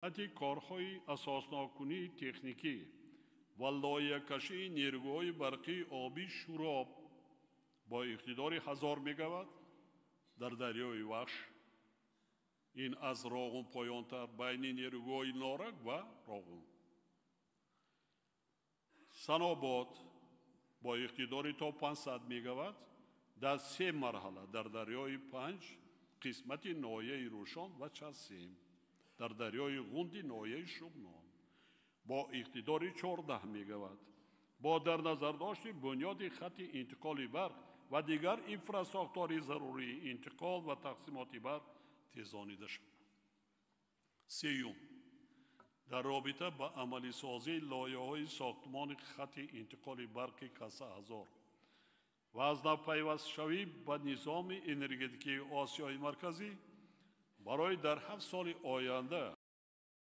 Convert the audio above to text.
Корҳои асосноккунии техникӣ ва лоиҳакашии нерӯгоҳи барқии обии Шӯроб бо иқтидори 1000 мегаватт дар дарёи Вахш, ин аз Роғун поёнтар, байни нерӯгоҳи Норак ва Роғун. Санобод бо иқтидори то 500 мегаватт дар се марҳала дар дарёи Панҷ, қисмати ноҳияи Рӯшон, ва Часим дар дарёи Ғунди ноҳияи Шуғнон бо иқтидори 14 мегаватт бо дар назардошти бунёди хати интиқоли барқ ва дигар инфрасохтори зарурии интиқол ва тақсимоти барқ тезонида шавад. Сеюм, дар робита ба амалисозии лоиҳаҳои сохтмони хати интиқоли барқи Каса 1000 ва аз нав пайвастшавӣ ба низоми энергетикии Осиёи Марказӣ барои дар 7 соли оянда.